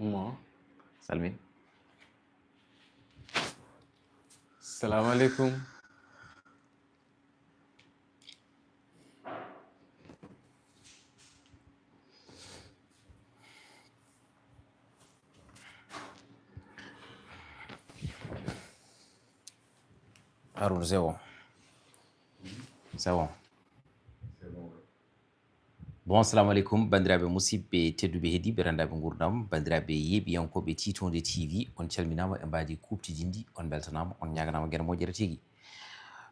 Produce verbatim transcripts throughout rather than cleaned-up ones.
Mo. Salmin. Salamu aleykum. Harouna, c'est bon. C'est bon. Bon, assalamu aleykum, banndiraaɓe musidɓe tedduɓe, heɗiiɓe, renndaaɓe nguurndam, banndiraaɓe yeeɓiyankooɓe Tiitonde T V, on calminaama e mbaadi kuuɓtidinndi, on mbeltanaama, on ñaaganaama geɗe moƴƴere tigi.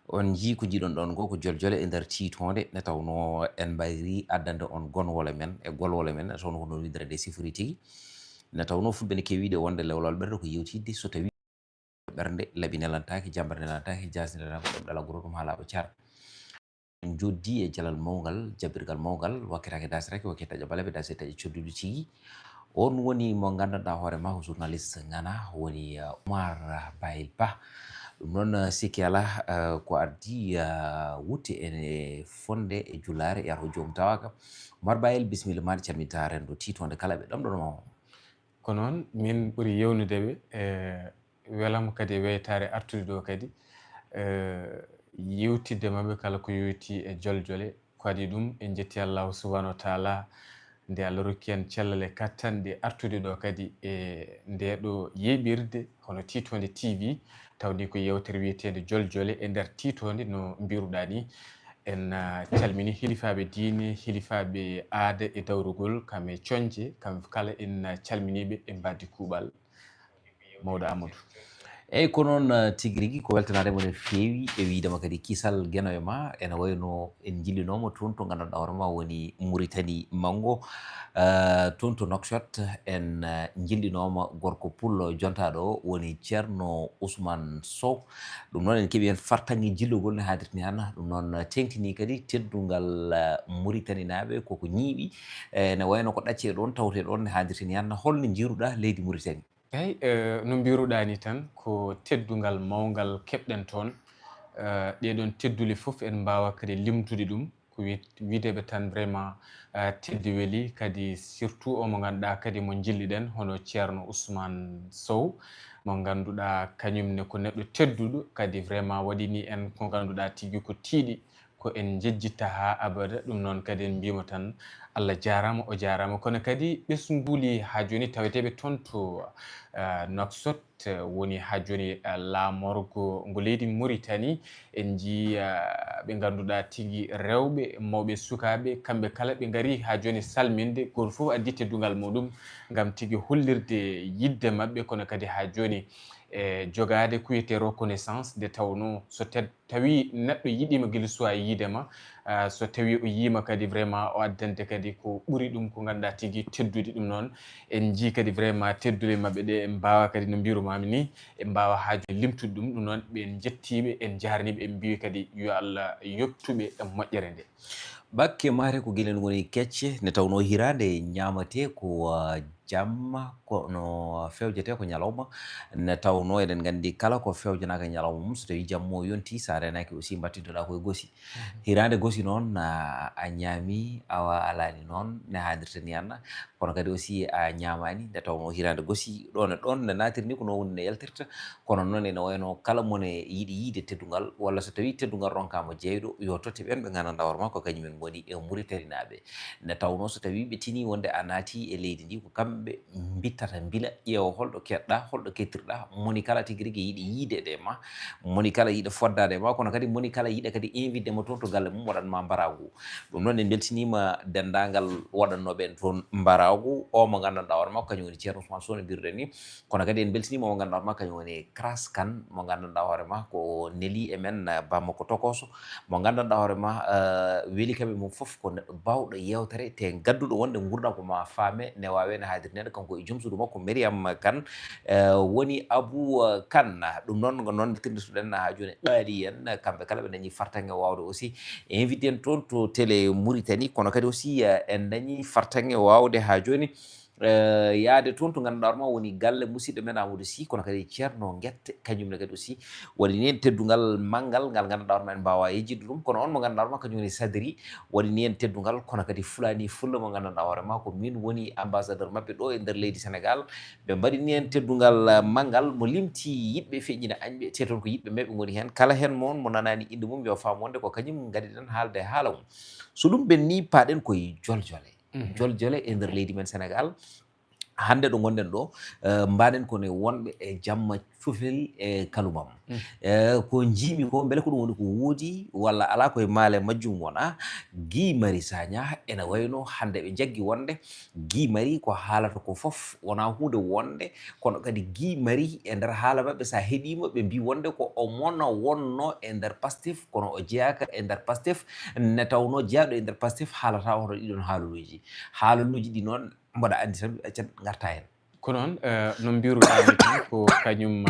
On njii ko njiiɗon ɗoon ngo ko joljole e nder Tiitonde, nde tawnoo en mbayri addande on gonwole men e golwole men, nde tawnoo ko noon winndiraa nde sifori tigi. Nde tawnoo fulɓe ne keewi wiide wonde lewlawol ɓernde ko yewtidde so tawii ɓernde laaɓi nelantaaki, jammbere nelantaaki, jaasi nelantaaki, ɗemɗal guro ɗum haa laaɓa car. En njooddii e jalal mawngal, jabbirgal mawngal, wakkitaake daasiraake, wakkitaaje baleeɓe, daasirtaaje codduɗi tigi. On woni mo nganndanɗaa hoore maa ko journaliste ŋana, woni, eh, Oumar Bayel Ba. Ɗum noon, eh, sikki alaa, eh, ko addi, eh, wutte en e fonnde e jullaare, yar ko joom tawaaka. Oumar Bayel, bisimilla maaɗa, calmintaa renndo Tiitonde kala ɓe ɗamɗono ma o. Ko noon, min ɓuri yewnude ɓe, e welam kadi e weytaare artude ɗo kadi, e yewtidde maɓɓe kala ko yowitii e joljole. Ko adii ɗum, en njetti Allaahu subhaanahu wa taala nde Allah rokki en cellal e kattanɗe artude ɗo kadi e ndee ɗo yeeɓirde hono Tiitonde T V, tawde ko yeewtere wiyeteende joljole e nder Tiitonde no mbiruɗaa ni. En, ah, calmini hilifaaɓe diine, hilifaaɓe aada e dawrugol, kam e coñce, kam kala en, ah, calminii ɓe e mbaadi kuuɓal. Mawɗo Amadou. Eeyi, ko noon, ah, tigi rigi, ko weltanaade mo no feewi e wiide ma kadi kisal Geno e ma, ene wayi no en njillinooma toon to nganndanɗaa hoore ma woni Mauritanie Mango, ah, toon to Nouakchott, en, ah, njillinooma gorko pullo jontaaɗo o woni Ceerno Ousmane Sow. Ɗum noon, en keɓii heen fartaŋŋe jillogol no haadirta ni hannde. Ɗum noon, teeŋtinii kadi teddungal, eh, Muritaninaaɓe, koko ñiiɓi, eh, ne wayno ko ɗaccee ɗoon, tawtee ɗoon no haadirta ni hannde. Hol no njiiruɗaa leydi Muritani? Eey, eh, no mbiruɗaa ni tan, ko teddungal mawngal keɓɗen toon. Eh, ɗee ɗoon teddule fof en mbaawaa kadi limtude ɗum. Ko wi-, wideɓe tan vraiment, eh, teddi weli, kadi surtout o mo ngannduɗaa kadi mo njilliɗen, hono Ceerno Ousmane Sow, mo ngannduɗaa kañum ne ko neɗɗo tedduɗo, kadi vraiment waɗini en ko ngannduɗaa tigi ko tiiɗi, ko en njejjitta haa abada. Ɗum noon kadi en mbiima tan Allah jaaraama, o jaaraama. Kono kadi ɓesnguuli haa jooni taweteeɓe toon to, eh, Nouakchott, woni haa jooni, eh, laamorgo ngo leydi Muritani. En njii, eh, ɓe ngannduɗaa tigi rewɓe, mawɓe, sukaaɓe, kamɓe kala ɓe ngarii haa jooni salminde, gooto fof addi teddungal muɗum ngam tigi hollirde yiɗde maɓɓe, kono kadi haa jooni, eh, jogaade ko wiyetee reconnaissance, nde tawnoo so ted-, tawi neɗɗo yiɗiima gila suwaa yiide ma, ah, so tawi o yiima kadi vraiment o addante kadi ko ɓuri ɗum ko ngannduɗaa tigi teddude. Ɗum noon en njii kadi vraiment teddule maɓɓe ɗe en mbaawa kadi no mbirumaami ni, en mbaawa haaju limtude ɗum. Ɗum noon ɓe en njettiiɓe, en njaarniiɓe, en mbiyi kadi yo Allah yottuɓe e moƴƴere nde. Bakke maate ko gila ngoni kecce, nde tawnoo hiraande ñaamatee ko, ah, jamma, kono fewjetee ko ñalawma. Nde tawnoo eɗen nganndi kala ko fewjanaaka ñalawma mum, so tawii jamma o yontii, so a reenaaki aussi mbattidoɗaa koye gosi. Mhm. Hiraande gosi noon, a, a ñaami, awa alaani noon ne haadirta ni anna, kono kadi aussi a ñaamaani, nde tawnoo hiraande gosi ɗoon e ɗoon ne naatirni ko noon woni ne yaltirta, kono noon ene wayno kala mone yiɗi yiide teddungal, walla so tawii teddungal ronkaama jeyɗo, yo totte ɓeen ɓe nganndanɗaa hoore maa ko kañum en ngoni e Muritaninaaɓe. Nde tawnoo so tawii ɓe tinii wonde a naatii e leydi ndi, ko kamɓe mbittata mbila, ƴeewa holɗo keɗɗaa, holɗo kettirɗaa, moni kala tigi rigi yiɗi yiideede e ma, moni kala yiɗa foddaade e ma, kono kadi moni kala yiɗa kadi invité mo toon to galle mum waɗan ma mbaraagu. Ɗum noon en mbeltiniima denndaangal waɗannooɓe en toon mbaraagu, o mo nganndanɗaa hoore maa ko kañum woni Ceerno Ousmane Sow no mbiruɗen ni, kono kadi en mbeltiniima mo ngannduɗaa hoore maa kañum woni Kras Kan, mo nganndanɗaa hoore maa ko neli e men, eh, bammakko tokooso, mo nganndanɗaa hoore maa, eh, weli kam e mum fof ko neɗɗo baawɗo yeewtere, te gadduɗo wonde nguurndam ko ma faame, ne waawee, ne haadirneede, kanko e joom suudu makko Mariam Kan, eh, woni Abou, eh, Kan. Ɗum noon, ko noon tirndituɗen haa jooni, ɓaali en, kamɓe kala ɓe dañi fartaŋŋe waawde aussi invité en toon to télé Mauritanie, kono kadi aussi, eh, en dañi fartaŋŋe waawde haa jooni Eh, yaade toon to ngannduɗaa hoore ma woni galle musidɗo men Amadou Sy, kono kadi Ceerno Ngette, kañum ne kadi aussi waɗi ni en teddungal manngal ngal ngannduɗaa hoore ma en mbaawaa yejjitde ɗum, kono on mo ngannduɗaa hoore ma kañum woni Sadri, waɗi ni en teddungal, kono kadi Fulani Fulla mo ngannduɗaa hoore ma ko min woni ambassadeur maɓɓe ɗo e nder leydi Sénégal. Ɓe mbaɗi ni en teddungal, eh, manngal mo limti yiɗɓe feƴƴina añɓe, te toon ko yiɗɓe meeɓe ngoni heen. Kala heen moon mo nanaani innde mum yo faam wonde ko kañum ngaɗiɗen haalde haala mum. So ɗum ɓenni, paaɗen koye joljole. Mhm. Joljole e nder leydi men Sénégal. Hannde ɗo ngonɗen ɗo, eh, mbaɗen ko ne wonɓe e jamma cofel e kalumam. Mhm. Eh, ko njiimi ko, mbele ko ɗum woni ko woodi walla alaa, koye maale majjum wona. Guy Marius Sagna ene wayno hannde ɓe njaggi wonde Guy Marius ko haalata ko fof wonaa huunde wonde, kono kadi Guy Marius e nder haala maɓɓe, so a heɗiima, ɓe mbii wonde ko o mona wonno e nder Pastef, kono o jeyaaka e nder Pastef, nde tawnoo jeyaaɗo e nder Pastef haalata hono ɗiɗon haaluuji. Haaluuji ɗi noon, mboɗo anndi tan, ɓe accat ngarta heen. Ko noon, eh, no mbiruɗaa ni tan, ko kañum,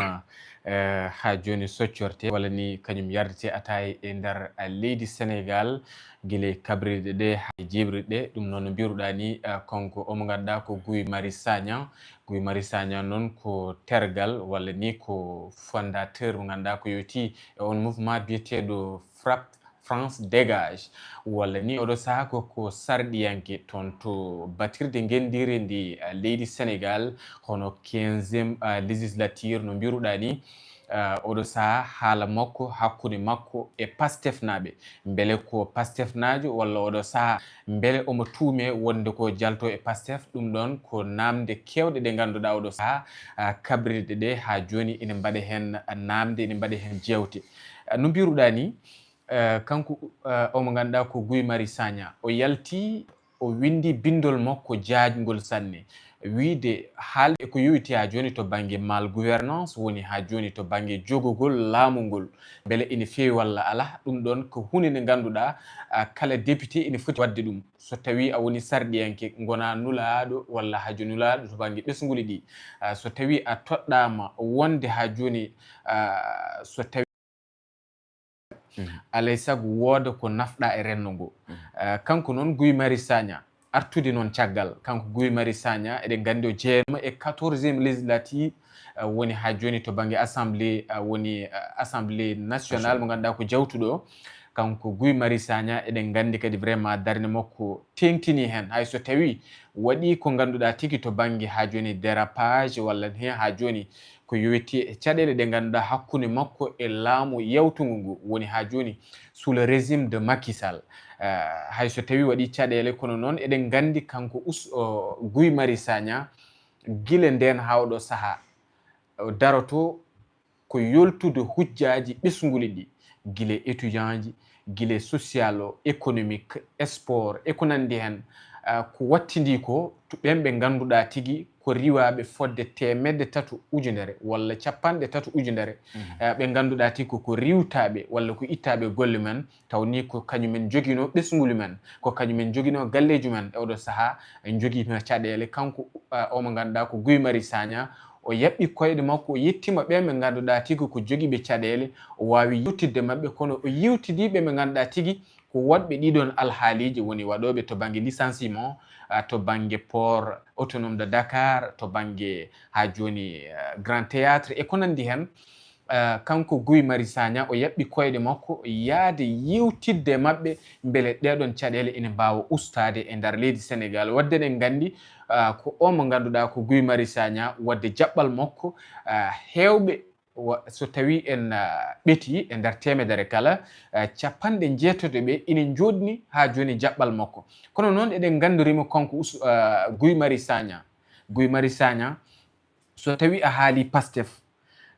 eh, haa jooni soccorte, walla ni kañum yardete ataay e nder, eh, leydi Sénégal, gila e kabriɗe ɗe haa e jeebriɗe ɗe. Ɗum noon no mbiruɗaa ni, eh, kanko o mo ngannduɗaa ko Guy Marius Sagna. Guy Marius Sagna noon ko tergal, walla ni ko fondateur mo ngannduɗaa ko yowti e on mouvement biyeteeɗo FRAPP, France Dégage, walla ni oɗo sahaa ko, ko sarɗiyanke toon to batirde ngenndiire ndi, ah, leydi Sénégal, hono quinzième, ah, législature no mbiruɗaa ni. Ah, oɗo sahaa haala makko hakkunde makko e Pastefnaaɓe. Mbele ko Pastefnaajo walla oɗo sahaa mbele omo tuume wonde ko jalto e Pastef? Ɗum ɗoon ko naamnde keewɗe ɗe ngannduɗaa oɗo sahaa, ah, kabriɗe ɗe haa jooni ene mbaɗa heen naamnde, ene mbaɗa heen jeewte. Ah, no mbiruɗaa ni, eh, kanko, eh, o mo ngannduɗaa ko Guy Marius Sagna, o yalti, o winndi binndol makko jaajngol sanne, wiyde haalde e ko yowiti haa jooni to bannge mal gouvernance, woni haa jooni to bannge jogogol laamu ngol, mbele ene feewi walla alaa. Ɗum ɗoon ko huunde nde ngannduɗaa, ah, kala député ene foti waɗde ɗum. So tawii a woni sarɗiyanke, ngonaa nulaaɗo walla hajo nulaaɗo to bannge ɓesnguuli ɗi, ah, so tawii a toɗɗaama wonde haa jooni, ah, so tawii Mhm. Alay sago wooda ko nafɗaa e renndo ngo. Mhm. Eh, kanko noon Guy Marius Sagna, artude noon caggal, kanko Guy Marius Sagna, eɗen nganndi o jeyanoo e quatorzième législative, eh, woni haa jooni to bannge assemblée, eh, woni, eh, assemblée nationale mo ngannduɗaa ko jawtuɗo. Kanko Guy Marius Sagna, eɗen nganndi kadi vraiment darnde makko teeŋtinii heen, hay so tawii waɗii ko ngannduɗaa tigi to bannge haa jooni dérapage walla heen haa jooni ko yowiti e caɗeele ɗe ngannduɗaa hakkunde makko e laamu yawtungu ngu woni haa jooni sous le régime de Macky Sall. Eh, hay so tawii waɗii caɗeele, kono noon eɗen nganndi kanko us-, o, Guy Marius Sagna, gila ndeen haa oɗo sahaa, o daroto ko yoltude hujjaaji ɓesnguuli ɗi, gila étudiant ji, gila social, économique, sport, e ko nanndi heen, ah, ko wattindii ko, to ɓeen ɓe ngannduɗaa tigi ko riiwaaɓe fodde teemedde tati ujunere walla capanɗe tati ujunere, mhm, ah, ɓe ngannduɗaa tigi ko, ko riiwtaaɓe walla ko ittaaɓe golle men, taw ni ko kañum en njoginoo ɓesnguuli men, ko kañum en njoginoo galleeji men. E oɗo sahaa, en njogiima caɗeele. Kanko, ah, o mo ngannduɗaa ko Guy Marius Sagna, o yaɓɓi koyɗe makko, o yettiima ɓeen ɓe ngannduɗaa tigi ko jogiiɓe caɗeele, o waawi yewtidde maɓɓe, kono o yewtidii ɓe ɓe ngannduɗaa tigi ko waɗɓe ɗiɗon alhaaliiji, woni waɗooɓe to bannge licenciement, ah, to bannge port autonome de Dakar, to bannge haa jooni, ah, Grand Théâtre e ko nanndi heen. Ah, kanko Guy Marius Sagna, o yaɓɓi koyɗe makko yaade yewtidde e maɓɓe, mbele ɗeeɗon caɗeele ene mbaawa ustaade e nder leydi Senegaal. Waɗde eɗen nganndi, ah, ko o mo ngannduɗaa ko Guy Marius Sagna, waɗde jaɓɓal makko, ah, heewɓe wa-, so tawii en, ah, ɓetii e nder teemedere kala, ah, capanɗe njeetato ɓe ina njooɗni haa jooni jaɓɓal makko. Kono noon eɗen nganndori mo kanko Us-, ah, Guy Marius Sagna. Guy Marius Sagna, so tawii a haalii Pastef,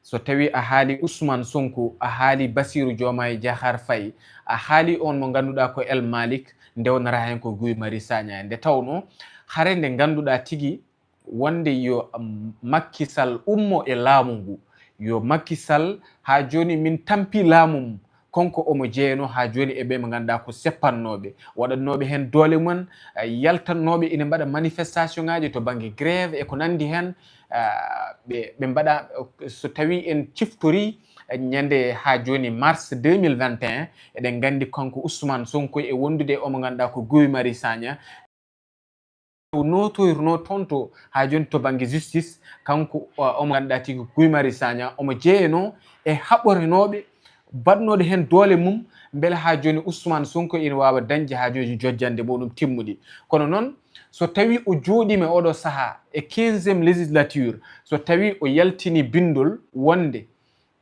so tawii a haalii Ousmane Sonko, a haalii Bassirou Diomaye Diakhar Faye, a haalii on mo ngannduɗaa ko El Malick, ndewnata heen ko Guy Marius Sagna. Nde tawnoo, hare nde ngannduɗaa tigi wonde yo, um, Macky Sall ummo e laamu ngu, yo Macky Sall haa jooni min tampii laamu mum, kanko omo jeyanoo haa jooni e ɓe ɓe ngannduɗaa ko seppannooɓe, waɗannooɓe heen doole mum, eh, yaltannooɓe ina mbaɗa manifestation ŋaaji to bannge grève e ko nanndi heen, ah, ɓe, ɓe mbaɗa, so tawii en ciftorii, eh, ñande haa jooni mars deux mille vingt et un, eɗen nganndi kanko Ousmane Sonko e wondude e omo ngannduɗaa ko Guy Marius Sagna, o nootoyrunoo toon to, haa jooni to bannge justice, kanko, o, omo ngannduɗaa tigi Guy Marius Sagna, omo jeyanoo e haɓorenooɓe baɗnooɗo heen doole mum, mbele haa jooni Ousmane Sonko ina waawa dañde haa jooni jojjannde muɗum timmuɗi. Kono noon, so tawii o jooɗiima e oɗo sahaa e quinzième législature, so tawii o yaltini binndol wonde,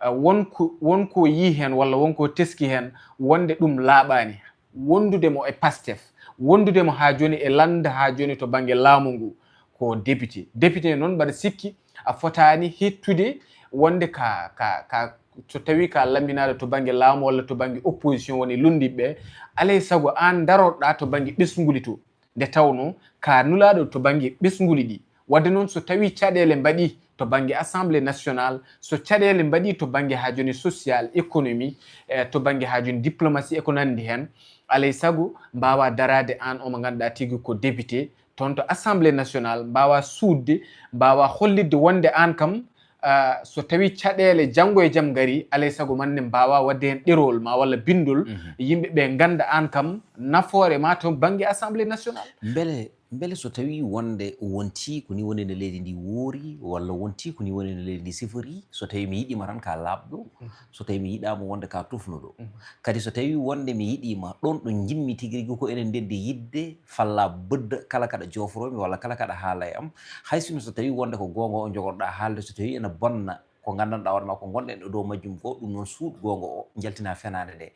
ah, won ko, won ko yii heen walla won ko teski heen wonde ɗum laaɓaani, wondude mo e Pastef, wondude mo haa jooni e lannda, haa jooni to bannge laamu ngu, ko député. Député noon, mbaɗa sikki a fotaani hettude wonde ka, ka, ka, so tawii ka laminaaɗo to bannge laamu walla to bannge opposition woni lunndiɓe ɓe, alay sago aan ndarorɗaa to bannge ɓesnguli to. Nde tawnoo ka nulaaɗo to bannge ɓesnguli ɗi. Wadde noon, so tawii caɗeele mbaɗii to bannge Assemblée nationale, so caɗeele mbaɗii to bannge haa jooni social, économie, e to bannge haa jooni diplomatie e ko nanndi heen, alay sago mbaawaa daraade aan omo ngannduɗaa tigi ko député, toon to Assemblée nationale, mbaawaa suuɗde, mbaawaa hollitde wonde aan kam, ah, so tawii caɗeele janngo e jam ngarii, alay sago maa ne mbaawaa waɗde heen ɗerewol maa walla binndol, mhm, yimɓe ɓe ngannda aan kam nafoore maa to bannge Assemblée nationale. Mbele, mbele so tawii wonde wontii ko nii woni no leydi ndi woori, walla wontii ko nii woni no leydi ndi siforii, so tawii mi yiɗiima tan ka laaɓɗo, mhm, so tawii mi yiɗaama wonde ka tufnuɗo. Mhm. Kadi so tawii wonde mi yiɗiima ɗoon ɗo njimmi tigi rigi ko enen ndenndi yiɗde, falla bidda kala kaɗa joofroo mi walla kala kaɗa haala e am, hay sinno so tawii wonde ko goonga o njogorɗaa haalde, so tawii ena bonna ko nganndanɗaa hoore maa ko ngonɗen e dow majjum ko, ɗum noon suuɗ goonga o njaltina fenaande nde.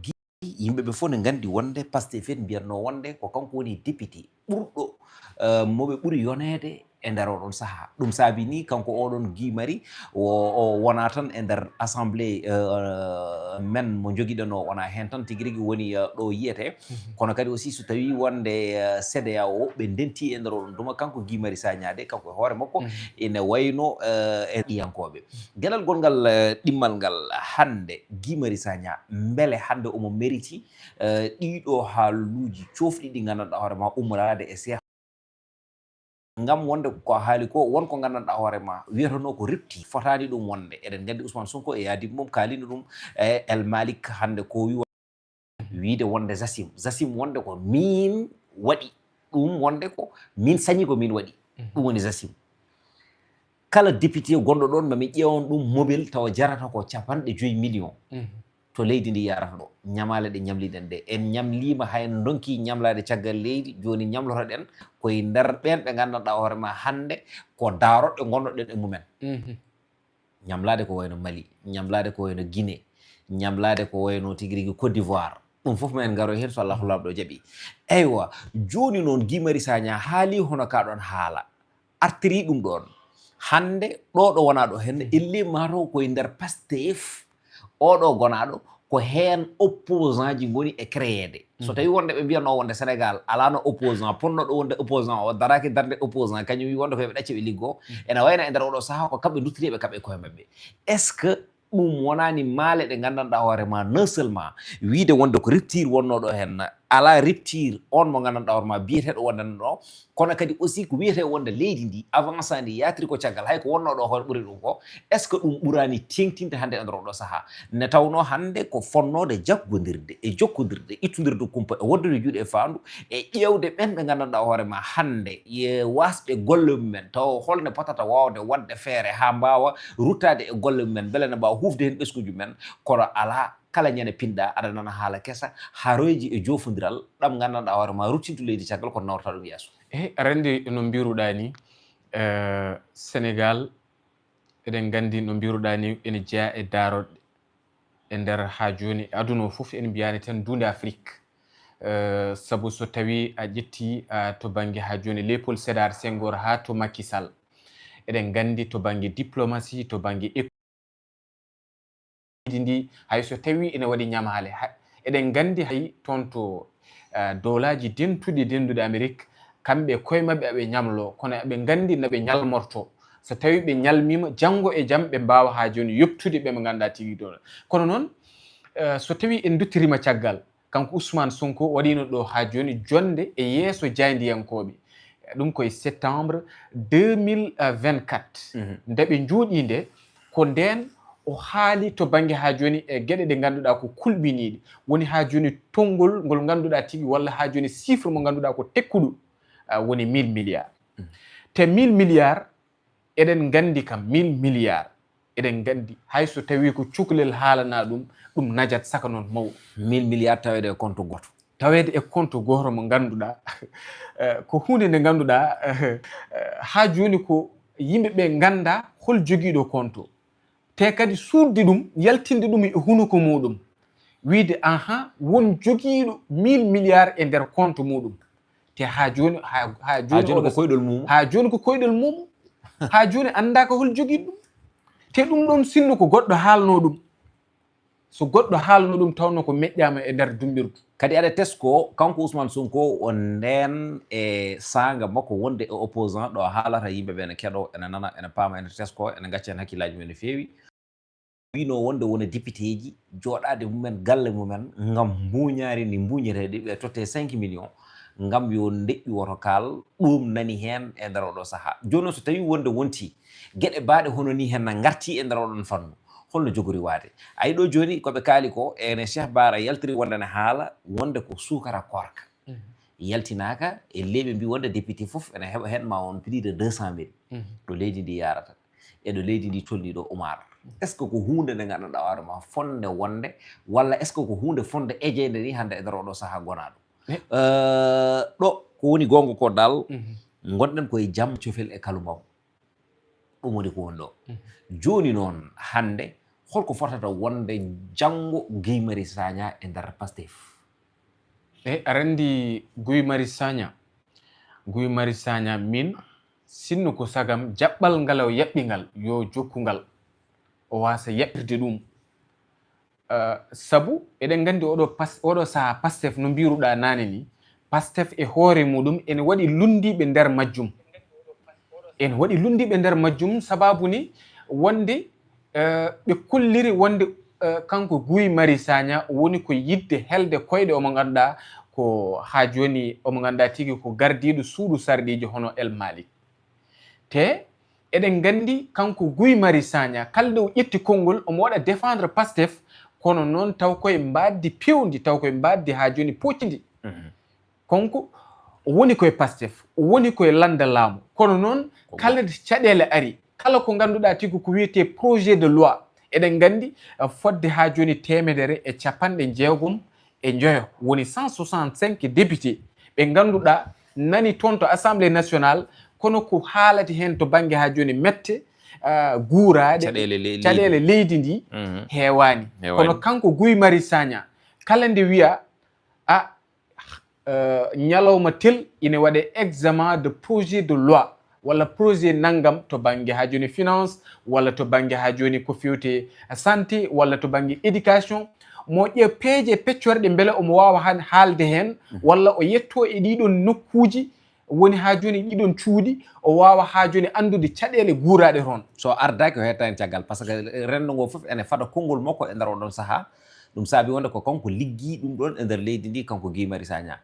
Gi-, yimɓe ɓe fof ne nganndi wonde Pastef en mbiyatnoo wonde ko kanko woni député ɓurɗo, eh, mo ɓe ɓuri yoneede e nder oɗon sahaa. Ɗum saabi ni kanko oɗon Guy Marius o, o wonaa tan e nder assemblée, eh, men mo njogiɗen o, wonaa heen tan tigi rigi woni, eh, ɗo yiyetee. Mhm. Kono kadi aussi so tawii wonde, eh, C E D E A O ɓe ndentii e nder oɗon duma, kanko Guy Marius Sagna de, kanko e hoore makko, mhm, ene wayno, eh, e ɗiyankooɓe. Geɗal gonngal, eh, ɗimmal ngal hannde, Guy Marius Sagna, mbele hannde omo mériti, eh, ɗiɗo haaluuji coofɗi ɗi nganndanɗaa hoore maa ummoraade e Cheikh? Ngam wonde ko haali ko, won ko nganndanɗaa hoore maa wiyatanoo ko rupture, fotaani ɗum wonde. Eɗen nganndi Ousmane Sonko e yaadiiɓe mum kaalino ɗum e El Malik hannde ko wi-, wiide wonde Zasim. Zasim wonde ko miin waɗi ɗum, wonde ko miin sañi ko miin waɗi. Mhm. Ɗum woni Zasim. Kala député gonɗo ɗoon, ma mi ƴeewan ɗum mobile tawa jarata ko capanɗe joyi million. Mhm. To leydi ndi yarata ɗo, ñamaale ɗe ñamliɗen ɗe, en ñamliima, hay en ndonki ñamlaade caggal leydi, jooni ñamlotoɗen koye nder ɓeen ɓe nganndanɗaa hoore maa hannde ko daaroɗe ngonnoɗen e mumen. Mhm. Ñamlaade ko wayno Mali, ñamlaade ko wayno Guinée, ñamlaade ko wayno tigi rigi Côte d'Ivoire. Ɗum fof ma en ngaro heen so Allahu Laamɗo jaɓi. Eywa, jooni noon Guy Marius Sagna haali hono ka ɗoon haala. Artiri ɗum ɗoon. Hannde ɗo ɗo wonaa ɗo heen, mhm, elli mataw koye nder Pastef, oɗo gonaaɗo ko heen opposant ji ngoni e créeede. So, mhm, tawii wonde ɓe mbiyanoo wonde Sénégal alaano opposant, potnooɗo wonde opposant o daraaki darnde opposant, kañum wi wonde ko yoɓe ɗacce ɓe liggoo. Mhm. Ene wayno e nder oɗo sahaa ko kamɓe nduttiri ɓe kaɓɓe koye maɓɓe. Est-ce que ɗum wonaani maale ɗe nganndanɗaa hoore maa, non seulement wiide wonde ko rupture wonnoo ɗo heen, alaa rupture on mo nganndanɗaa hoore maa biyeteeɗo wonde ɗo, kono kadi aussi ko wiyetee wonde leydi ndi avancaani, yaatiri ko caggal, hay ko wonnoo ɗo hoore ɓuri ɗum ko, est-ce que ɗum ɓuraani teeŋtinde hannde e nder oɗo sahaa? Ne tawnoo hannde ko fonnoode jaggondirde e jokkondirde, ittondirde kumpa e waɗdude juuɗe e faandu, e ƴeewde ɓeen ɓe nganndanɗaa hoore maa hannde, e waasɓe golle mumen, tawa holne potata waawde waɗde feere haa mbaawa ruttaade e golle mumen, mbele ne mbaawa huufde heen ɓesnguuji mumen, kono alaa, kala ñande pinɗaa aɗa nana haala kesa, haroyji e joofondiral, ɗam nganndanɗaa hoore maa ruttintu leydi caggal ko nawrata ɗum yeeso. Eyi, aɗa anndi no mbiruɗaa ni, eh, Sénégal, eɗen nganndi no mbiruɗaa ni ene jeyaa e daaroɗe. E nder haa jooni, e aduna o fof, en mbiyaani tan duunde Afrik. Eh, sabu so tawii a ƴettii, ah, to bannge haa jooni Léopold Sédar Senghor haa to Macky Sall, eɗen nganndi to bannge diplomatie, to bannge éco-, leydi ndi, hay so tawii ene waɗi ñamaale, ha-, eɗen nganndi hay toon to, ah, Dowlaaji Dentuɗi, Denduɗe Amerik, kamɓe e koye maɓɓe aɓe ñamloo, kono aɓe nganndi no ɓe ñalmortoo. So tawii ɓe ñalmiima, janngo e jam ɓe mbaawa haa jooni yoɓtude ɓe ɓe ngannduɗaa tigi ɗo. Kono noon, eh, so tawii en nduttiriima caggal, kanko Ousmane Sonko waɗiino ɗo haa jooni jonnde e yeeso jaayndiyankooɓe. Ɗum ko e septembre deux mille vingt-quatre. Mhm. Nde ɓe njooɗii nde, ko ndeen o haali to bannge haa jooni e geɗe ɗe ngannduɗaa ko kulɓiniiɗe. Woni haa jooni tonngol ngol ngannduɗaa tigi walla haa jooni chiffre mo ngannduɗaa ko tekkuɗo. ah, woni mille milliards. Te mille milliards, eɗen nganndi kam, mille milliards, eɗen nganndi, hay so tawii ko cukalel haalana ɗum, ɗum najat saka noon mawɗo. Mille milliards taweede e compte gooto. Taweede e compte gooto mo ngannduɗaa, eh, ko huunde nde ngannduɗaa, eh, eh, haa jooni ko yimɓe ɓe nganndaa hol jogiiɗo compte. Te kadi suuɗde ɗum, yaltinde ɗum e hunuko muɗum, wiide, aha, won jogiiɗo mille milliards e nder compte muɗum. Te haa jooni, haa, haa jooni Haa jooni ko oɗo koyɗol mum. Haa jooni ko koyɗol mum. Haa jooni anndaaka hol jogiiɗo ɗum. Te ɗum ɗoon sinno ko goɗɗo haalno ɗum. So goɗɗo haalno ɗum, tawno ko meƴƴaama e nder dummbirdu. Kadi aɗa tesko, kanko Ousmane Sonko, o ndeen e saanga makko wonde e opposant, ɗo haalata yimɓe ɓe ene keɗo, ene nana, ene paama, ene tesko, ene ngacca heen hakkillaaji mum no feewi. Wino wonde wona député ji, jooɗaade mumen, galle mumen, ngam mbuuñaari ndi mbuuñeteeɗi, ɓe totte cinq millions, ngam yo ndeƴƴu woto kaal, ɗum nani heen e nder oɗo sahaa. Jooni noon, so tawii wonde wonti geɗe baaɗe hono ni heen na ngarti e nder oɗon fannu, holno jogori waade? Ayi ɗo jooni ko ɓe kaali ko, ene Cheikh Bara yaltiri wonde ne haala wonde ko suukara koorka. Mhm. Yaltinaaka e leyɓe mbi wonde député fof ene heɓa heen ma on plus de deux cent mille. Mhm. Ɗo leydi ndi yaarata, e ɗo leydi ndi tolni ɗo, Oumar. Est-ce que ko huunde nde ngannduɗaa hoore ma fonde wonde, walla est-ce que ko huunde fonde ejeende ni hannde e nder oɗo sahaa gonaaɗo? Eh. Euh, ɗo ko woni goonga ko dal, Mhm. ngonɗen koye jam, cofel e kalubam. Ɗum woni ko woni ɗo. Mhm. Jooni noon, hannde, holko fotata wonde janngo Guy Marius Sagna e nder Pastef? E aɗa anndi Guy Marius Sagna, Guy Marius Sagna, min, sinno ko sagam jaɓɓal ngal o yaɓɓi ngal, yo jokku ngal, o waasa yaɓɓirde ɗum. Eh, sabu eɗen nganndi oɗo pas-, oɗo sahaa Pastef no mbiruɗaa naane ni, Pastef e hoore muɗum ene waɗi lunndiiɓe nder majjum. Ene waɗi lunndiiɓe nder majjum sababu ni wonde, eh, ɓe kolliri wonde, eh, kanko Guy Marius Sagna woni ko yiɗde helde koyɗe omo ngannduɗaa ko haa jooni omo ngannduɗaa tigi ko gardiiɗo suudu sarɗiiji hono El Malick. Te eɗen nganndi kanko Guy Marius Sagna, kala nde o ƴetti konngol, omo waɗa défendre Pastef, kono noon taw koye mbaɗdi pewndi, taw koye mbaɗdi haa jooni pooccindi. Mhm. Kanko o woni koye Pastef, o woni koye lannda laamu. Kono noon, Ko kala nde caɗeele ari, kala ko ngannduɗaa tigi ko wiyetee projet de loi, eɗen nganndi, eh, fodde haa jooni teemedere e capanɗe jeegom e njoyo, woni cent soixante-cinq députés ɓe ngannduɗaa nani toon to Assemblée nationale, kono ko haalata heen to bannge haa jooni mette, ah, guuraaɗe, Caɗeele le-, leydi. Caɗeele leydi ndi Mhm. heewaani. Heewaani. Kono kanko Guy Marius Sagna, kala nde wiya, a, eh, ñalawma tel ine waɗe examen de projet de loi, walla projet nanngam to bannge haa jooni finance, walla to bannge haa jooni ko fewte santé, walla to bannge éducation. Mo ƴeew peeje peccorɗe mbele omo waawa han haalde heen, Mhm. walla o yetto e ɗiɗon nokkuuji woni haa jooni ɗiɗon cuuɗi, o waawa haa jooni anndude caɗeele guuraaɗe toon. So ardaaki o hettaani caggal, par ce que renndo ngo fof ene fada konngol makko e nder oɗon sahaa. Ɗum saabi wonde ko kanko liggi ɗum ɗoon e nder leydi ndi, kanko Guy Marius Sagna.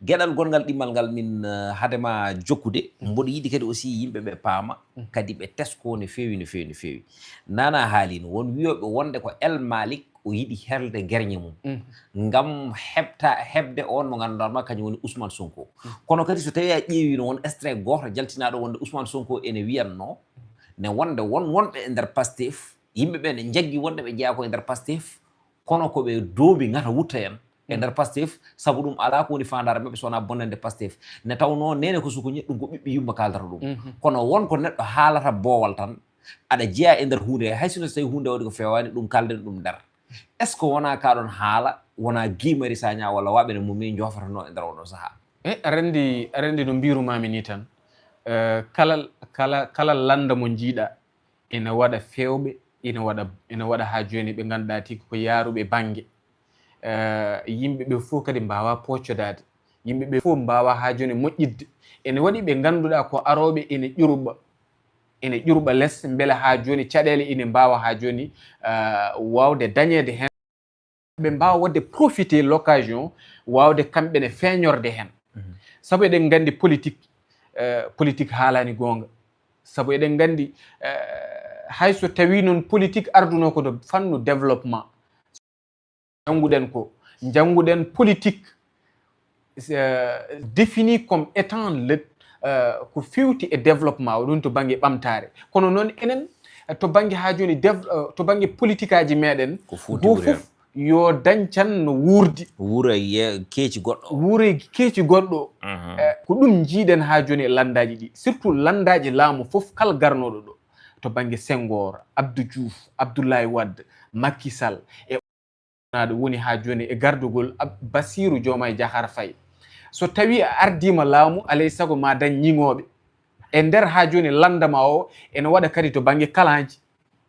Geɗal gonngal ɗimmal ngal min, eh, hade ma jokkude, Mhm. mboɗo yiɗi kadi aussi yimɓe ɓe paama, Mhm. kadi ɓe tesko no feewi, no feewi, no feewi. Nana haalino won wiyooɓe wonde ko El Malick o yiɗi helde gerñe mum. Mhm. Ngam heɓta, heɓde on mo ngannduɗaa ma kañum woni Ousmane Sonko. Mhm. Kono kadi so tawii a ƴeewino won extrait gooto jaltinaaɗo wonde Ousmane Sonko ene wiyatno ne wonde won wonɓe e nder Pastef, yimɓe ɓe ne njaggi wonde ɓe jeyaa ko e nder Pastef, kono ko ɓe doobi ngata wutta en e nder Pastef, sabu ɗum alaa ko woni faandaare maɓɓe so wonaa bonnande Pastef. Ne tawnoo neene ko sukuñe, ɗum ko ɓiɓɓe yumma kaaldata ɗum. Mhm. Kono won ko neɗɗo haalata boowal tan, aɗa jeyaa e nder huunde, hay sinno so tawii huunde waɗi ko feewaani, ɗum kaalden ɗum nder. Est-ce que wonaa kaa ɗoon haala, wonaa Guy Marius Sagna walla waaɓe no mum ni njoofatanoo e nder oɗo sahaa? E, aɗa anndi, aɗa anndi no mbiirumaami nii tan, eh, kala, kala, kala lannda mo njiiɗaa, ina waɗa feewɓe, ina waɗa, ina waɗa haa jooni ɓe ngannduɗaa tigi ko yaaruɓe bannge. Eh, yimɓe ɓe fof kadi mbaawaa poocodaade. Yimɓe ɓe fof mbaawaa haa jooni moƴƴidde. Ene waɗi ɓe ngannduɗaa ko arooɓe ene ƴurɓa, ene ƴurɓa les, mbele haa jooni caɗeele ine mbaawa haa jooni, eh, waawde dañeede heen. Ɓe mbaawa waɗde profiter l'occasion, waawde kamɓe ne feeñorde heen. Mhm. Sabu eɗen nganndi politique, eh, politique haalaani goonga. Sabu eɗen nganndi, eh, hay so tawii noon politique ardunoo ko to fannu développement. Njannguɗen ko, njannguɗen politique euh, défini comme étant le euh, ko fewti e développement o ɗum to bannge ɓamtaare. Kono noon enen, euh, to bannge haa jooni dev- euh, to bannge politikaaji meɗen, Ko fuuti wuri fof yo dañcan no wuurdi. Wuura ye- keeci goɗɗo. Wuure keeci goɗɗo. Eh, ko ɗum njiiɗen haa jooni e lanndaaji ɗi, surtout lanndaaji laamu fof kala garnooɗo ɗo, to bannge Senghor, Abdou Diouf, Abdoulaye Wade, Macky Sall, e onaɗo woni haa jooni e gardugol Ab- Bassirou Diomaye Diakhar Faye. So tawii a ardiima laamu, alay sago ma dañ ñiŋooɓe. E nder haa jooni lanndama o ene waɗa kadi to bannge kalaanji.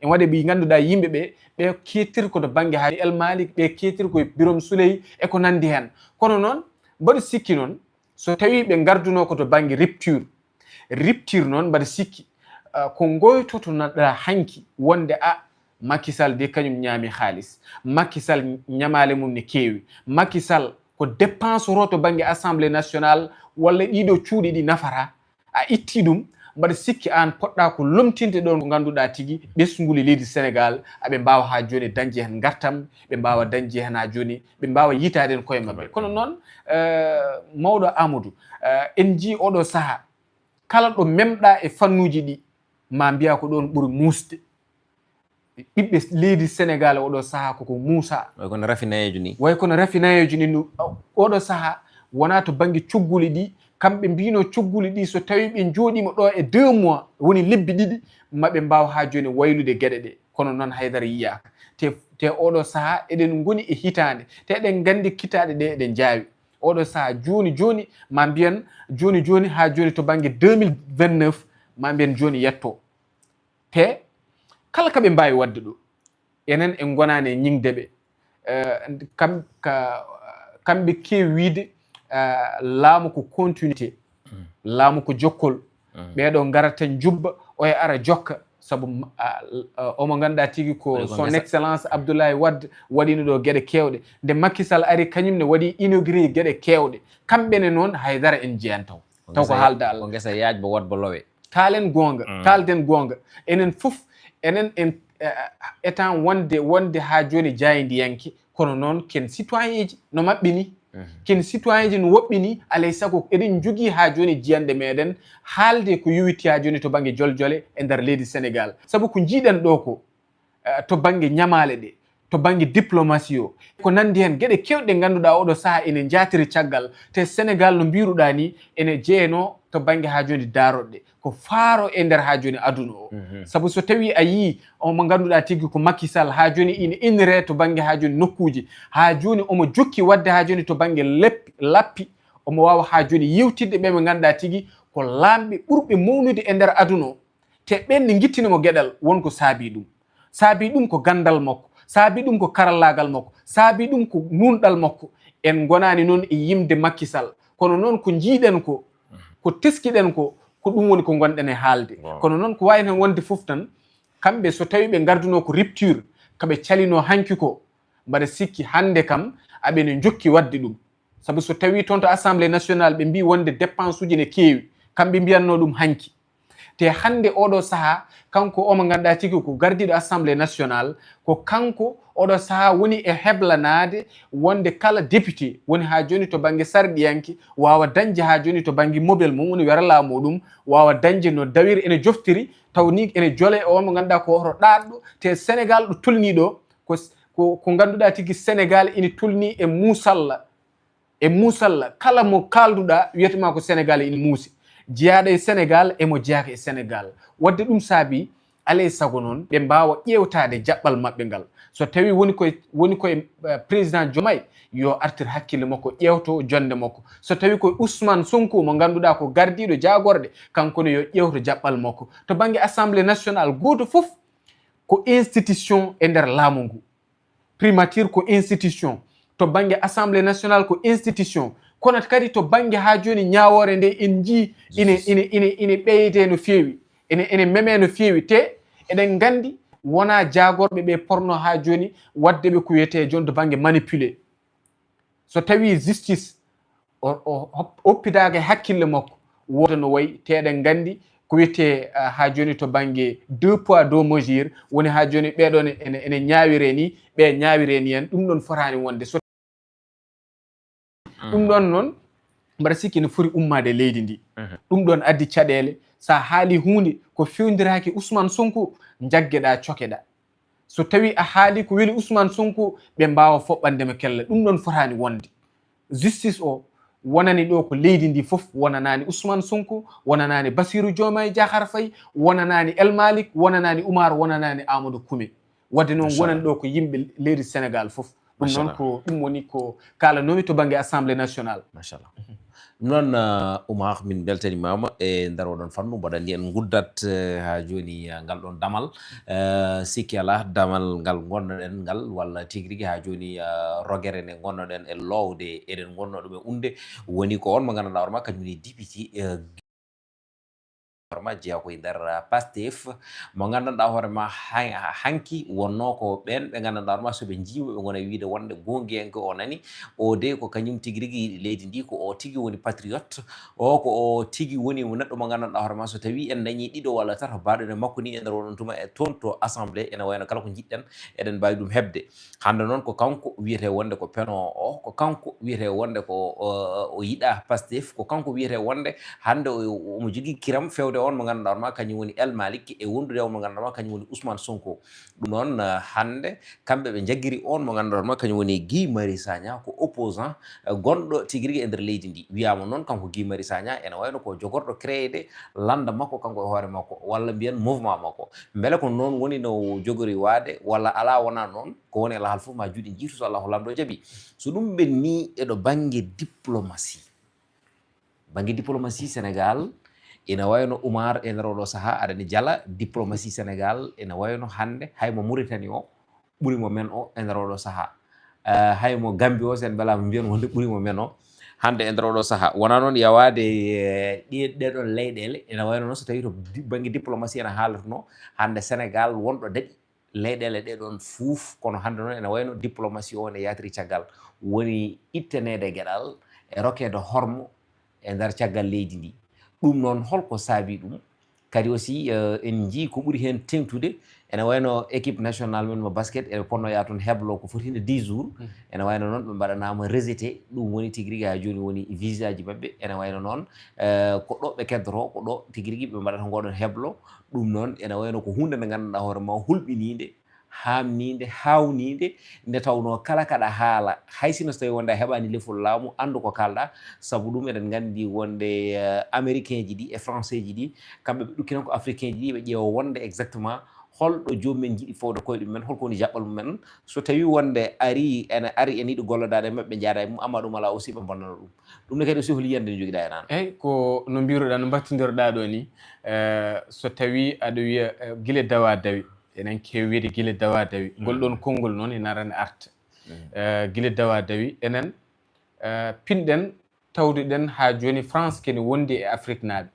Ene waɗa ɓe ngannduɗaa yimɓe ɓe, ɓe keettir ko to bannge haa El Malick, ɓe keettir ko e Birame Souleye e ko nanndi heen. Kono noon, mbaɗa sikki noon, so tawii ɓe ngardunoo ko to bannge rupture, rupture noon mbaɗa sikki, ah, ko ngoytoto naɗa hanki wonde a Macky Sall de kañum ñaami haalis. Macky Sall ñamaale mum ne keewi. Macky Sall ko dépense to bannge Assemblée nationale walla ɗiɗo cuuɗi ɗi nafata. A itti ɗum, mbaɗa sikki aan poɗɗa ko lomtinde ɗoon ko ngannduɗaa tigi ɓesngu leydi Sénégal, aɓe mbaawa haa jooni dañde heen ngartam, ɓe mbaawa dañde heen haa jooni, ɓe mbaawa yitaade heen koye maɓɓe. Kono noon, eh, mawɗo Amadou, eh, en njii oɗo sahaa, kala ɗo memɗa e fannuuji ɗi, ma mbiya ko ɗoon ɓuri muusde. Ɓiɓɓe leydi Sénégal oɗo sahaa koko muusa. Way kono rafinayeejo ni. Way kono rafinayeejo ni no, oɗo sahaa wonaa to bannge cogguli ɗi. Kamɓe mbino cogguli ɗi so tawi ɓe njooɗiima ɗo e deux mois, woni lebbi ɗiɗi, maɓe mbaaw haa jooni waylude geɗe ɗe. Kono noon haydara yiyaaka. Te, te oɗo sahaa eɗen ngoni e hitaande. Te eɗen nganndi kitaaɗe ɗe eɗen njaawi. Oɗo sahaa jooni jooni, ma mbiyan jooni jooni haa jooni to bannge deux mille vingt-neuf, ma mbiyan jooni yetto. Te kala ka ɓe mbaawi waɗde ɗo, enen en ngonaani e ñiŋde ɓe. Eh, kam-, ka-, kamɓe keewi wiyde, eh, laamu ko continuité, laamu ko jokkol. Ɓeeɗo ngarata njubba, oya ara jokka, sabu, ah, ah, omo ngannduɗaa tigi ko son excellence Abdoulaye Wade waɗino ɗo geɗe keewɗe. Nde Macky Sall ari kañum ne waɗi inauguré geɗe keewɗe. Kamɓe ne noon haydara en njiyan taw. Taw ko haalda Allah. Ko ngesa yaaj bo wat bo lowe. Kaalen goonga, kaalden goonga. Enen fof, enen en, eh, étant wonde, wonde haa jooni jaayndiyanke, kono noon ken citoyenji no maɓɓe ni. Ken citoyenji no woɓɓe ni, alay sago eɗen njogii haa jooni jiyanɗe meɗen haalde ko yowiti haa jooni to bannge joljole e nder leydi Sénégal. Sabu ko njiiɗen ɗo ko, eh, to bannge ñamaale ɗe, to bannge diplomatie o, ko nanndi heen geɗe keewɗe ɗe ngannduɗaa oɗo sahaa ene njaatiri caggal, te Sénégal no mbiruɗaa ni ene jeyanoo to bannge haa jooni daaroɗe ko faaro e nder haa jooni aduna o. Sabu so tawii a yii omo ngannduɗaa tigi ko Macky Sall haa jooni ina inniree to bannge haa jooni nokkuuji, haa jooni omo jokki waɗde haa jooni to bannge leppi, lappi, omo waawa haa jooni yewtidde ɓe ɓe ngannduɗaa tigi ko laamɓe ɓurɓe mawnude e nder aduna o. Te ɓen ne ngittini mo geɗal, won ko saabii ɗum. Saabii ɗum ko ganndal makko, saabii ɗum ko karallaagal makko, saabii ɗum ko nuunɗal makko. En ngonaani noon e yimde Macky Sall, kono noon ko njiiɗen ko, ko teskiɗen ko, ko ɗum woni ko ngonɗen e haalde. Kono noon ko waawi heen wonde fof tan, kamɓe so tawii ɓe ngardunoo ko rupture, ka ɓe calinoo hanki ko, mbaɗa sikki hannde kam aɓe ne njokki waɗde ɗum. Sabu so tawii toon to Assemblée nationale ɓe mbii wonde dépense uji ne keewi, kamɓe mbiyatnoo ɗum hanki. Te hannde oɗo sahaa, kanko omo ngannduɗaa tigi ko gardiiɗo Assemblée nationale, ko kanko oɗo sahaa woni e heblanaade wonde kala député woni haa jooni to bannge sarɗiyanke waawa dañde haa jooni to bannge mobel mum, woni weralaa muɗum, waawa dañde no dawiri ene joftiri, taw ni ene jole e on mo ngannduɗaa ko hoto ɗaɗɗo. Te Sénégal ɗo tolnii ɗo, ko, ko, ko ngannduɗaa tigi Sénégal ina tolnii e muusalla. E muusalla, kala mo kaalduɗaa wiyata ma ko Sénégal ina muusi. Jeyaaɗo e Sénégal e mo jeyaaka e Sénégal. Waɗde ɗum saabii, alaa e sago noon, ɓe mbaawa ƴeewtaade jaɓɓal maɓɓe ngal. So tawii woni koye, woni koye, eh, président Diomaye, yo artir hakkille makko, ƴeewto jonnde makko. So tawii koye Ousmane Sonko mo ngannduɗaa ko gardiiɗo jaagorɗe, kanko ne yo ƴeewto jaɓɓal makko. To bannge Assemblée nationale, gooto fof ko institution e nder laamu ngu. Primature ko institution, to bannge Assemblée nationale ko institution, kono kadi to bannge haa jooni ñaawoore nde en njii ine, ine, ine, ine ɓeydee no feewi, ene, ene memee no feewi, te eɗen nganndi wonaa jaagorɓe ɓe porno haa jooni waɗde ɓe ko wiyetee jooni to bannge manipulé. So tawii justice o, o hop-, oppidaaka e hakkille makko, wooda no wayi, te eɗen nganndi ko wiyetee, ah, haa jooni to bannge deux poids deux mesures, woni haa jooni ɓee ɗoon ene, ene ñaawiree ni, ɓe ñaawiree ni en, ɗum ɗoon fotaani wonde. So ɗum ɗoon noon, mbaɗa sikki ene foti ummaade e leydi ndi. Ɗum ɗoon addi caɗeele, so a haali huunde ko fewndiraaki Ousmane Sonko, njaggeɗaa, cokeɗaa. So tawii a haali ko weli Ousmane Sonko, ɓe mbaawa foɓɓande mo kelle. Ɗum ɗoon fotaani wonde. Justice o wonani ɗo ko leydi ndi fof, wonanaani Ousmane Sonko, wonanaani Bassirou Diomaye Diakhar Faye, wonanaani El Malick, wonanaani Oumar, wonanaani Amadou Koumé. Wadde noon, wonani ɗo ko yimɓe leydi Sénégal fof. Ɗum noon ko ɗum woni ko kaalanoomi to bannge Assemblée nationale. Machallah. Ɗum noon, uh, Oumar, min mbeltanimaama e nder oɗon fannu. Mboɗo anndi en nguddat, uh, haa jooni, uh, ngal ɗoon damal. Uh, sikki alaa, damal ngal ngonnoɗen ngal, walla tigi rigi haa jooni, uh, rogere nde ngonnoɗen e loowde, eɗen ngonnoo ɗum e unde, woni ko on mo nganndanɗaa hoore maa kañum woni député, uh, hoore maa jeyaa ko e nder, uh, Pastef, mo nganndanɗaa hoore maa ha-, hanki wonnoo ko ɓeen ɓe nganndanɗaa hoore maa so ɓe njiima ɓe ngona wiide wonde goongiyanke o nani, o de ko kañum tigi rigi yiɗi leydi ndi, ko o tigi woni patriote, o ko o tigi woni neɗɗo mo nganndanɗaa hoore maa so tawii en dañii ɗiɗo walla tato baaɗo ne makko ni e nder oɗon tuma e toon to Assemblée, ene wayno kala ko njiɗɗen eɗen mbaawi ɗum heɓde. Hannde noon ko kanko wiyetee wonde ko penoowo o, ko kanko wiyetee wonde ko, o, o yiɗaa Pastef, ko kanko wiyetee wonde hannde o, omo jogii kiram feewde on mo nganndanɗaa hoore maa kañum woni El Malick e wondude on mo nganndanɗaa hoore maa kañum woni Ousmane Sonko. Ɗum noon, eh, hannde kamɓe ɓe njaggiri on mo nganndanɗaa hoore maa kañum woni Guy Marius Sagna, ko opposant, eh, gonɗo tigi rigi e nder leydi ndi. Wiyaama noon kanko Guy Marius Sagna ene wayno ko jogorɗo créeede lannda makko kanko e hoore makko, walla mbiyen mouvement makko. Mbele ko noon woni no jogori waade, walla alaa wonaa noon? Ko woni e lahal fof ma juuɗe njiitu so Allahu Laamɗo jaɓi. So ɗum ɓenni eɗo bannge diplomatie. Bannge diplomatie Sénégal, ina wayno Oumar e nder oɗo sahaa, aɗa ni jala diplomatie Sénégal, ina wayno hannde hay mo Mauritanie o ɓuri mo men o e nder oɗo sahaa. Eh, hay mo Gambie o, sen mbelaama mbiyen wonde ɓuri mo men o hannde e nder oɗo sahaa. Wonaa noon yawaade, eh, ɗe-, ɗeɗon leyɗeele, ina wayno noon so tawii to di-, bannge diplomatie ena haalata no, hannde Sénégal wonɗo daɗi leyɗeele ɗe ɗoon fof, kono hannde noon ene wayno diplomatie o ene yatiri caggal, woni itteneede geɗal e rokeede hormo e nder caggal leydi ndi. Ɗum noon, holko saabi ɗum? Kadi aussi, eh, en njii ko ɓuri heen teeŋtude, ene wayno équipe nationale men mo basket, ene ponno yaa toon heblo ko foti heen dix jours. Ene wayno noon ɓe mbaɗanaama rejeté, ɗum woni tigi rigi haa jooni woni visaaji maɓɓe. Ene wayno noon, eh, ko ɗo ɓe keddoto, ko ɗo tigi rigi ɓe mbaɗata ngoɗon heblo. Ɗum noon ene wayno ko huunde nde nganndanɗaa hoore ma hulɓiniinde, haamniinde, haawniinde, nde tawnoo kala kaɗa haala, hay sinno so tawii wonde a heɓaani lefol laamu, anndu ko kaalɗaa, sabu ɗum eɗen nganndi wonde, eh, Américain ji ɗi e Français ji ɗi, kamɓe ɓe ɗukkinoo ko Africain ji ɗi, ɓe ƴeewa wonde exactement holɗo joomum en njiɗi fawde koyɗe mum en, holko woni jaɓɓal mum en, so tawii wonde arii, ene ari ene yiɗi gollodaade e maɓɓe, njaada e mum, amma ɗum alaa aussi ɓe mbonnana ɗum. Ɗum ne kadi aussi holi yiyannde nde njogiɗaa e naan? Eey, ko no mbiruɗaa, no mbattondirɗaa ɗo ni, eh, so tawii aɗa wiya, eh, gila dawa dawi, enen keewi wiide gila dawa dawi. Ngol ɗoon konngol noon ina arani arta. Eh, gila dawa dawi, enen, eh, pinɗen, tawduɗen haa jooni France kene wondi e Afriknaaɓe.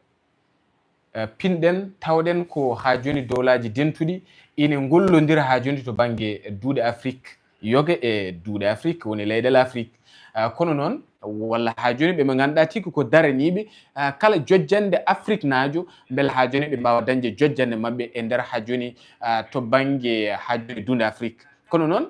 Eh, pinɗen, tawɗen ko haa jooni Dowlaaji Dentuɗi ine ngollondira haa jooni to bannge duuɗe Afrik, yoga e duuɗe Afrik, woni leyɗeele Afrik. Eh, kono noon, walla haa jooni ɓe ɓe ngannduɗaa tigi ko daraniiɓe, eh, kala jojjannde Afriknaajo, mbele haa jooni ɓe mbaawa dañde jojjannde maɓɓe e nder haa jooni, eh, to bannge haa jooni duunde Afrik. Kono noon,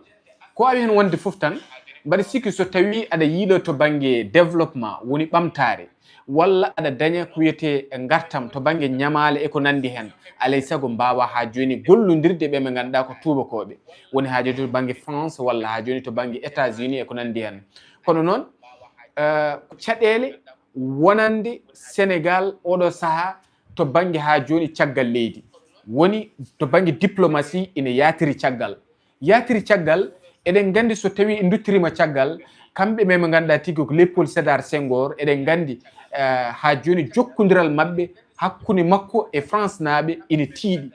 ko waawi heen wonde fof tan, mbaɗa sikki so tawii aɗa yiiloo to bannge développement, woni ɓamtaare, walla aɗa daña ko wiyetee ngartam to bannge ñamaale e ko nanndi heen, alay sago mbaawaa haa jooni gollondirde ɓe ɓe ngannduɗaa ko tuubakooɓe, woni haa jooni to bannge France walla haa jooni to bannge États-Unis e ko nanndi heen. Kono noon, eh, ko caɗeele wonande Sénégal oɗo sahaa to bannge haa jooni caggal leydi, woni to bannge diplomatie ina yaatiri caggal. Yaatiri caggal, eɗen nganndi so tawii en nduttiriima caggal, kamɓe ɓe ɓe ngannduɗaa tigi ko Léopold Sédar Senghor, eɗen nganndi, eh, haa jooni jokkondiral maɓɓe hakkunde makko e Francenaaɓe ina tiiɗi.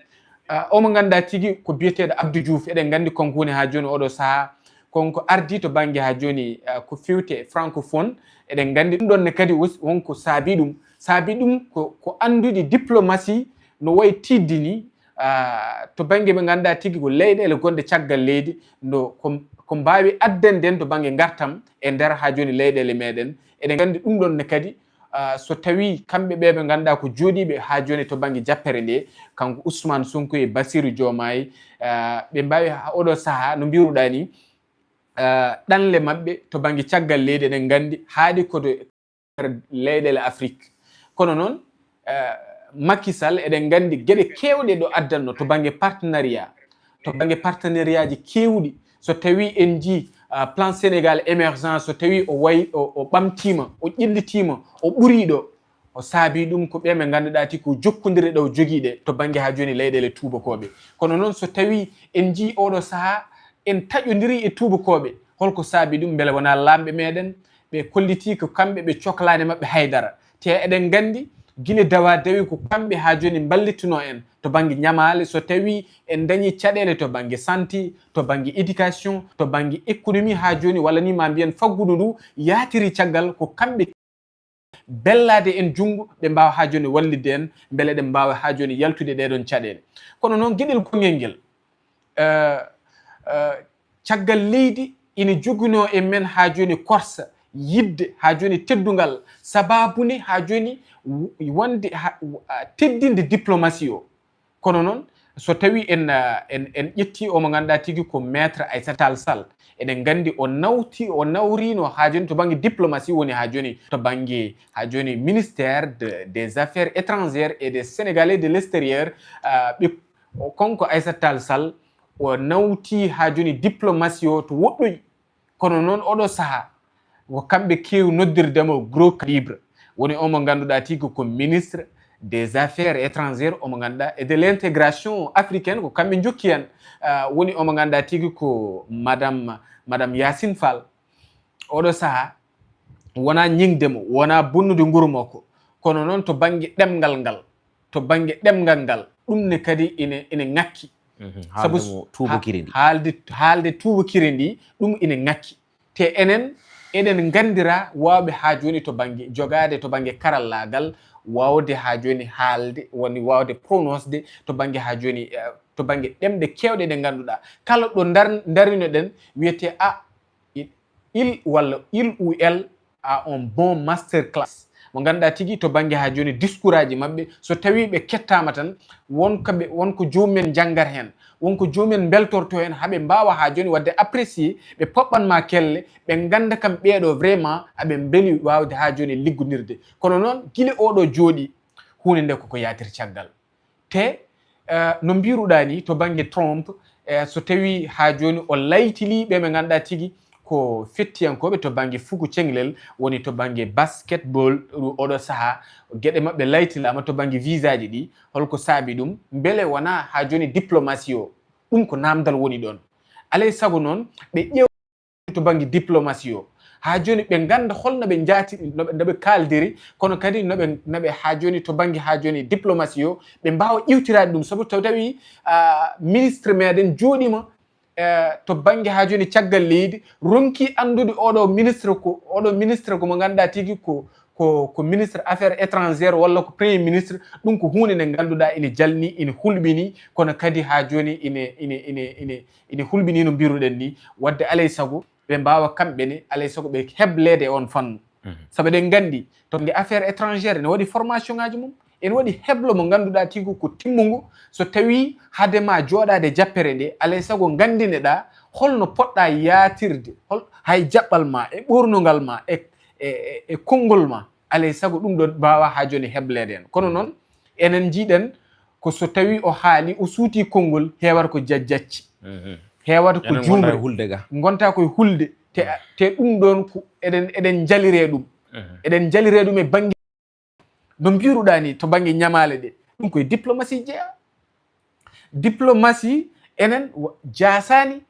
Eh, o mo ngannduɗaa tigi ko biyeteeɗo Abdou Diouf, eɗen nganndi kanko woni haa jooni oɗo sahaa, kanko ardii to bannge haa jooni, eh, ko feewti e francophone, eɗen nganndi ɗum ɗoon ne kadi wos-, wonko saabii ɗum. Saabii ɗum ko, ko anndude diplomatie no wayi tiiɗde ni, ah, to bannge ɓe ngannduɗaa tigi ko leyɗeele gonɗe caggal leydi, no ko, ko mbaawi addande en to bannge ngartam e nder haa jooni leyɗeele meɗen. Eɗen nganndi ɗum ɗoon ne kadi, ah, so tawii kamɓe ɓe ɓe ngannduɗaa ko jooɗiiɓe haa jooni to bannge jappere nde, kanko Ousmane Sonko e Bassirou Diomaye, ah, ɓe mbaawi haa oɗo sahaa no mbiruɗaa ni, ah, ɗanle maɓɓe to bannge caggal leydi eɗen nganndi haaɗi ko to leyɗeele Afrik. Kono noon, eh, Macky Sall, eɗen nganndi geɗe keewɗe ɗo addanno to bannge partenariat, to bannge partenariatji keewɗi. So tawii en njii, ah, plan Sénégal émergent, so tawii o way-, o, o ɓamtiima, o ƴellitiima, o ɓurii ɗo, o saabii ɗum ko ɓe ɓe ngannduɗaa ti ko jokkondire ɗo jogii ɗe to bannge haa jooni leyɗeele tuubakooɓe. Kono noon so tawii en njii oɗo sahaa en taƴondirii e tuubakooɓe, holko saabii ɗum? Mbele wonaa laamɓe meɗen ɓe kollitii ko kamɓe ɓe coklaani maɓɓe haydara? Te eɗen nganndi gila dawa dawi ko kamɓe haa jooni mballittunoo en to bannge ñamaale, so tawii en dañii caɗeele to bannge santé, to bannge éducation, to bannge économie haa jooni, walla ni ma mbiyen faggudu ndu yaatiri caggal ko kamɓe bellaade en junngo, ɓe mbaawa haa jooni wallitde en, mbele eɗen mbaawa haa jooni yaltude ɗee ɗoon caɗeele. Kono noon geɗel goñel ngel, eh, eh, caggal leydi ina joginoo e men haa jooni korsa, yiɗde haa jooni teddungal, sabaabu ne haa jooni w-, wonde ha-, w-, a, teddinde diplomasi o. Kono noon, so tawii en, ah, en, en ƴettii o mo ngannduɗaa tigi ko Maître Aïssata Tall Sall, eɗen nganndi o nawti, o nawriino haa jooni to bannge diplomasi, woni haa jooni to bannge, haa jooni ministère de, des affaires étrangères et des Sénégalais de l'extérieur, ah, ɓe, o, kanko Aïssata Tall Sall, o nawti haa jooni diplomasi o to woɗɗoyi. Kono noon oɗo sahaa, ko kamɓe keewi noddirde mo gros calibre. Woni o mo ngannduɗaa tigi ko ministre des affaires étrangères, o mo ngannduɗaa, et de l'intégration africaine, ko kamɓe njokki en. Ah, woni o mo ngannduɗaa tigi ko madame, madame Yacine Fall. Oɗo sahaa, wonaa ñiŋde mo, wonaa bonnude nguru makko. Kono noon to bannge ɗemngal ngal, to bannge ɗemngal ngal, ɗum ne kadi ine, ine ŋakki. Mhm. Sabu haalde mo tuubakiri ndi. Haalde, haalde tuubakiri ndi, ɗum ine ŋakki. Te enen, eɗen nganndira waawɓe haa jooni to bannge jogaade, to bannge karallaagal, waawde haa jooni haalde, woni waawde prononce de to bannge haa jooni, eh, to bannge ɗemɗe keewɗe ɗe ngannduɗaa. Kala ɗo ndar-, ndarinoɗen, wiyetee, a, il, il walla il ou elle a un bon masterclass. Mo ngannduɗaa tigi to bannge haa jooni discours aji maɓɓe, so tawii ɓe kettaama tan, won ko ɓe, won ko joomum en njanngat heen, won ko joomum en mbeltortoo heen, haa ɓe mbaawa haa jooni waɗde apprécier, ɓe poɓɓan ma kelle, ɓe ngannda kam ɓeeɗo vraiment aɓe mbeli waawde haa jooni liggondirde. Kono noon, gila oɗo jooɗii, huunde nde koko yaatir caggal. Te, eh, no mbiruɗaa ni, to bannge Trump, eh, so tawii haa jooni o laytilii ɓe ɓe ngannduɗaa tigi ko fettiyankooɓe to bannge fuku ceŋlel, woni to bannge basketball, ɗum oɗo sahaa, geɗe maɓɓe laytilaama to bannge visaaji ɗi, holko saabi ɗum? Mbele wonaa haa jooni diplomasi o? Ɗum ko naamndal woni ɗoon. Alay sago noon, ɓe ƴeew to bannge diplomasi o. Haa jooni ɓe ngannda hol no ɓe njaati-, no ɓe, no ɓe kaaldiri, kono kadi no ɓe, no ɓe haa jooni to bannge haa jooni diplomasi o, ɓe mbaawa ƴiwtiraade ɗum. Sabu taw tawi, ah, ministre meɗen jooɗiima, eh, to bannge haa jooni caggal leydi, ronki anndude oɗo ministre ko, oɗo ministre ko mo ngannduɗaa tigi ko, ko, ko ministre affaires étrangères walla ko premier ministre, ɗum ko huunde nde ngannduɗaa ene jalni, ene hulɓini, kono kadi haa jooni ene, ene, ene, ene, ene hulɓini no mbiruɗen ni, waɗde alay sago ɓe mbaawa kamɓe ne, alay sago ɓe hebleede e on fannu. Mhm. Sabu eɗen nganndi, to nge affaires étrangères ne waɗi formation ngaji mum, ene waɗi heblo mo ngannduɗaa tigi ko timmungu, so tawii hade ma jooɗaade jappere nde, alay sago nganndineɗaa holno poɗɗaa yaatirde, hol, hay jaɓɓal ma, e ɓoornungal ma, e, e, e, e konngol ma, alay sago ɗum ɗon mbaawa haa jooni hebleede en. Kono noon, enen njiiɗen ko so tawii o haali, o suuti konngol, heewata ko jajjacci. Mhm. Heewata ko enen ngonta e juumre. Hulde ga. Ngonta koye hulde. Te, te ɗum ɗon ko eɗen, eɗen njaliree ɗum. Mhm. Eɗen njaliree ɗum e bannge no mbiruɗaa ni to bannge ñamaale ɗe. Ɗum koye diplomasi jeyaa. Diplomasi enen wa-, jaasaani,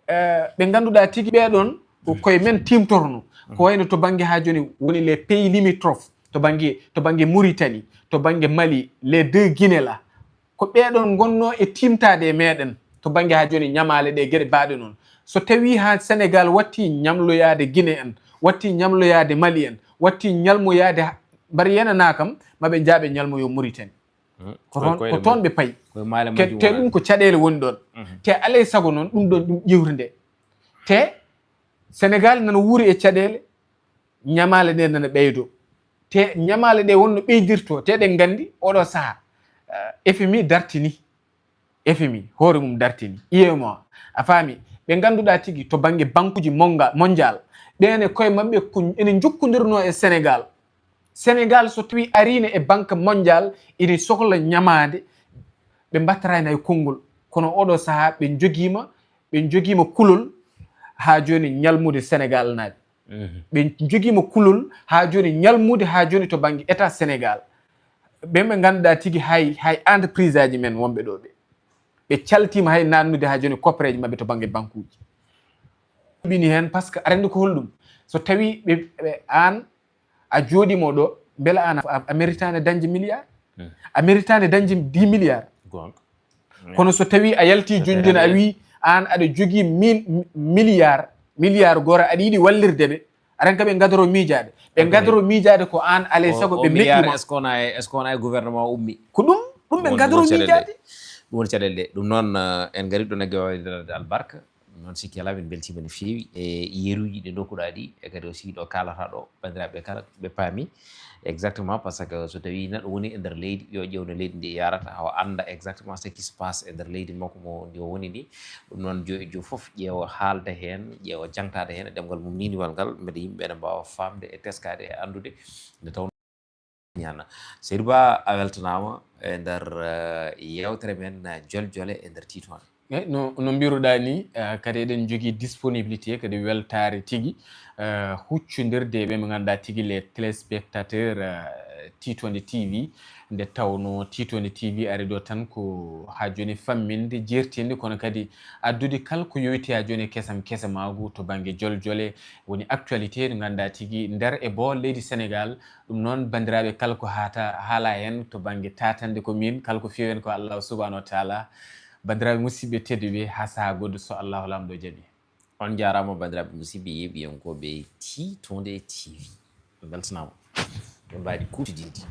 eh, ɓe ngannduɗaa tigi ɓee ɗon ko koye men tiimtorno. Ko wayno to bannge haa jooni woni les pays limitrophes, to bannge, to bannge Mauritanie, to bannge Mali, les deux Guinée là. Ko ɓee ɗon ngonnoo e tiimtaade e meɗen to bannge haa jooni ñamaale ɗe geɗe baaɗe noon. So tawii haa Sénégal watti ñamloyaade Guinée en, watti ñamloyaade Mali en, watti ñalmoyaade ha-, mbar yenanaa kam, ma ɓe njaaɓe ñalmoyo Mauritanie. Hmm. Ko toon, ko toon ɓe payi. Te ɗum ko caɗeele woni ɗoon. Mhm. Te alay sago noon, ɗum ɗoon ɗum ƴiwrde. Te Sénégal nana wuuri e caɗeele, ñamaale ɗe nana ɓeydo. Te ñamaale ɗe wonno ɓeydirto, te eɗen nganndi oɗo sahaa, eh, F M I dartini. F M I hoore mum dartini. U E M O A, a faami, ɓe ngannduɗaa tigi to bannge bankuuji monga-, mondial, ɓeen e koye maɓɓe ko ene njokkondirnoo e Sénégal. Sénégal so tawi arino e banque mondial, ina sohla ñamaande, ɓe mbattaraani hay konngol. Kono oɗo sahaa ɓe njogiima, ɓe njogiima kulol haa jooni ñalmude Sénégal naaɓe. Ɓe njogiima kulol haa jooni ñalmude haa jooni to bannge état Sénégal. Ɓen ɓe ngannduɗaa tigi hay, hay entreprise aji men wonɓe ɗo ɓe. Ɓe caltiima hay naatnude haa jooni koppereeji maɓɓe to bannge bankuuji. Ɓini heen parce que arande ko holɗum? So tawi ɓe, ɓe aan a jooɗiima ɗo, mbela aan a, a méritaani dañde milliard? A méritaani dañde dix milliards? Kono so tawi a yalti jooni jooni a wi aan aɗa jogii mil, milliard, milliard goro aɗa yiɗi wallirde ɓe, aran ka ɓe ngadoro miijaade. Ɓe ngadoro miijaade ko aan alay sago ɓe meƴƴuma. Est ce que wona e gouvernement ummi? Ko ɗum, ɗum ɓe ngadoro miijaade. Ɗum woni caɗeele ɗe. Ɗum noon, eh, en ngari ɗo nagge wawde albarka. Noon sikki alaa, min mbeltiima no feewi e yeruuji ɗi ndokkuɗaa ɗi, e kadi aussi ɗo kaalata ɗo, banndiraaɓe kala ɓe paami exactement, parce que so tawii neɗɗo woni e nder leydi, yo ƴeew no leydi ndi yarata, o annda exactement ce qui se passe e nder leydi makko mo ndi o woni ndi. Ɗum noon, jo e jo fof ƴeewa haalda heen, ƴeewa jaŋtaade heen e ɗemngal mum niiniwal ngal, mbele yimɓe ene mbaawa faamde e teskaade e anndude nde tawnoo. Ñaana. Seydi Ba, a weltanaama e nder, eh, yeewtere men, eh, Joljole e nder Tiitoonde. Eyi, no, no mbiruɗaa ni, eh, kadi eɗen njogii disponibilité, kadi weltaare tigi, eh, huccondirde e ɓe ɓe ngannduɗaa tigi les téléspectateurs, eh, Tiitoonde T V. Nde tawnoo Tiitoonde T V ari ɗo tan ko haa jooni famminde, jeertinde, kono kadi addude kala ko yowitii haa jooni e kesam kesamaagu to bannge joljole, woni actualité ɗo ngannduɗaa tigi nder e boowal leydi Sénégal. Ɗum noon, banndiraaɓe, kala ko haata, haala heen to bannge taatande ko miin, kala ko feewi heen ko Allahu subhanahu wa taala. Banndiraaɓe musidɓe tedduɓe, haa sahaa goɗɗo so Allahu Laamɗo jaɓi. On njaaraama, banndiraaɓe musidɓe yeeɓiyankooɓe Tiitoonde T V. On mbeltanaama. On mbaadi kuutidinndi.